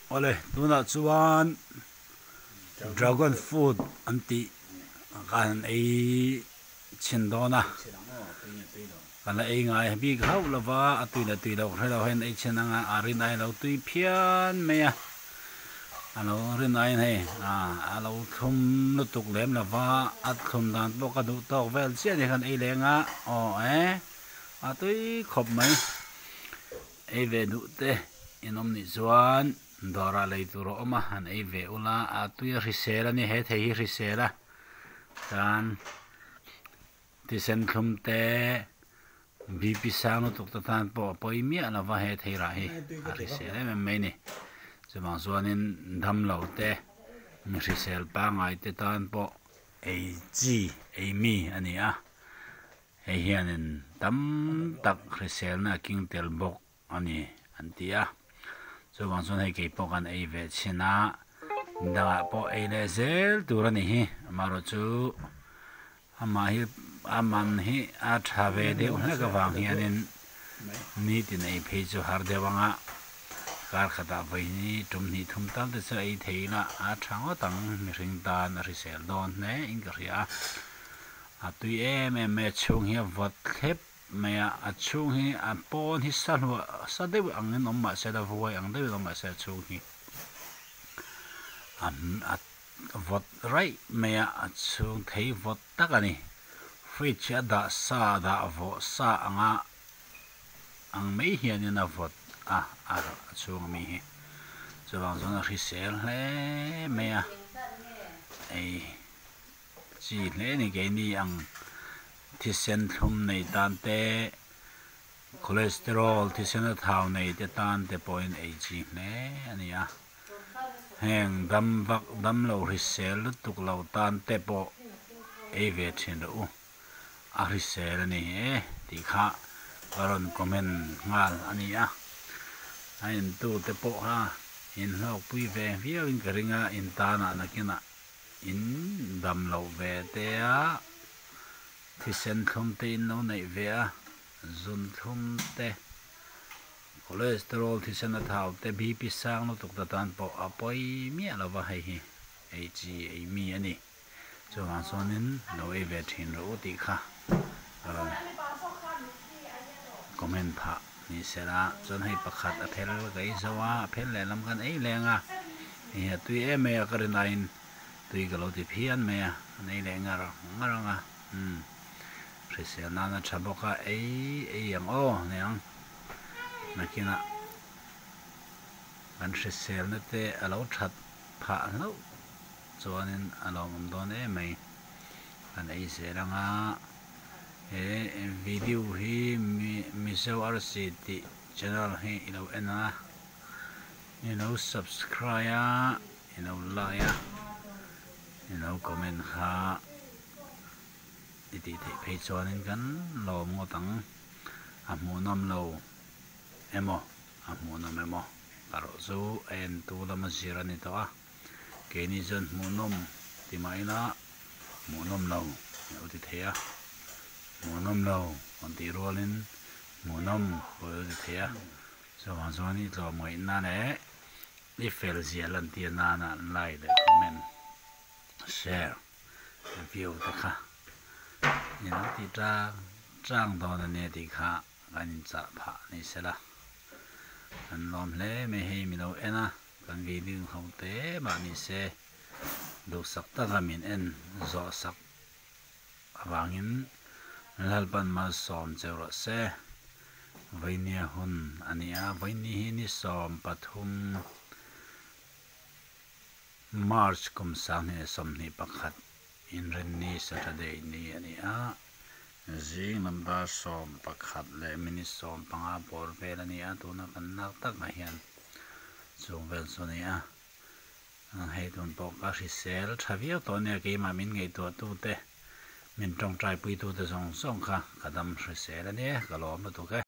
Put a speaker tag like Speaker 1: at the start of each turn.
Speaker 1: Awle tunah chuan dragon fruit an tih kan ei chhin dawn a kan la ei ngai bik hauh lo va a tui leh tui loh hre lo hian ei chhin anga a rin ai lo tui phian mai a a lo rin aiin hei a lo thlum lutuk lem lo va a thlum dan pawh ka duh tawk vel chiah ni khan ei leng a aw e a tui khawp mai. Ei ve duh te in awm nih chuan dawrah lei tur a awm a, han ei ve ula, a tui a hrisel a ni, he thei hi hrisel a, chuan thisen thlum te BP sang lutuk te tan pawh a pawi miah lo va he thei rah hi a hrisel em em mai a ni. Chuvang chuanin damlo te mi hrisel pangngai te tan pawh ei chi ei mi a ni a. Hei hianin tam tak hriselna a king tel bawk a ni an ti a, chuvang chuan hei kei pawh kan ei ve chhin a, dangah pawh ei leh zel tur a ni hi, amaherawh chu amah hi a man hi a tha ve deuh hlek avang hianin nitin ei phei chu har deuh ang a, kar khatah vawi tum hnih thum tal te chu ei thei ila a tha ngawt ang, mihring tan a hrisel dawn hle in ka hria a. A tui em em mai a chhung hi a vawt thlep mai a, a chhung hi a pawn hi sa hluah sa deuh angin awm mahse la vuai ang deuhin awm mahse a chhung hi a a vawt raih mai a, a chhung thei vawt tak a ni. Fridge hi a dah sa a dah vawh sa anga ang mai hianin a vawt a a chhung ami hi chuvang chuan a hrisel hle mai a ei. Chi hle ni keini ang thisen thlum nei tan te, cholesterol thisen a thau nei te tan te pawhin ei chi hle a ni a. Heng dam vak dam lo hrisel lutuk lo tan te pawh ei ve thin rawh u. A hrisel a ni e tih kha ka rawn comment nghal a ni a. A entute pawh kha inhlawkpui ve viauin ka ring a, intanah nakinah In dam loh ve te a, thisen thlum te in lo neih ve a, zun thlum te, cholesterol thisen a thau te, BP sang lutuk te tan pawh a pawi miah lo va, hei hi ei chi ei mi a ni. Chuvang chuanin lo ei ve thin rawh u tih kha ka rawn comment phah ni sela. Chuan hei pakhat a phel ka ei zo a, a phel lehlam khan ei leng a. Hei a tui em mai a ka rin aiin tui ka lo ti phian mai a, an ei leh ngar ngar ang a, umm hrisel nan a tha bawk a, ei ei ang aw niang nakinah kan hriselna te a lo that phah hlauh chuanin a lawmawm dawn em mai, kan ei zel ang a, he video hi Mizo Arsi tih channel hi i lo en ang a. I lo subscribe a, i lo like a, i lo comment kha i tih theih phei chuanin kan lawm ngawt ang. A hmuhnawm lo emaw, a hmuhnawm emaw ka rawh chu a entu lama zir a ni tawh a, keini chuan hmuhnawm ti mah ila hmuhnawm lo i lo ti thei a, hmuhnawm lo rawn tih rualin hmuhnawm pawh i lo ti thei a. Chuvang chuan i tlawmngaihna leh i fel zia lantir nana like leh comment, share, view te kha i lo tih tang tang dawn a nia tih kha kan inchah phah ni sela. Kan lawm hle mai hei mi lo en a, kan video ho te mah ni se duhsak taka min en zawh sak avangin Lalpan malsawm che rawh se. Vainia hun a ni a, Vaini hi ni 13 March kum 2021 Inrinni Saturday ni a ni a, zing lam dar 11 leh minute 15 bawr vel a ni a, tuna kan lak takah hian chung vel chu a ni a. Hei tun pawh ka hrisel tha viau tawh ania keimah min ngaihtuah tute min tawngtai pui tute zawng zawng kha ka dam hrisel ania ka lawm lutuk e.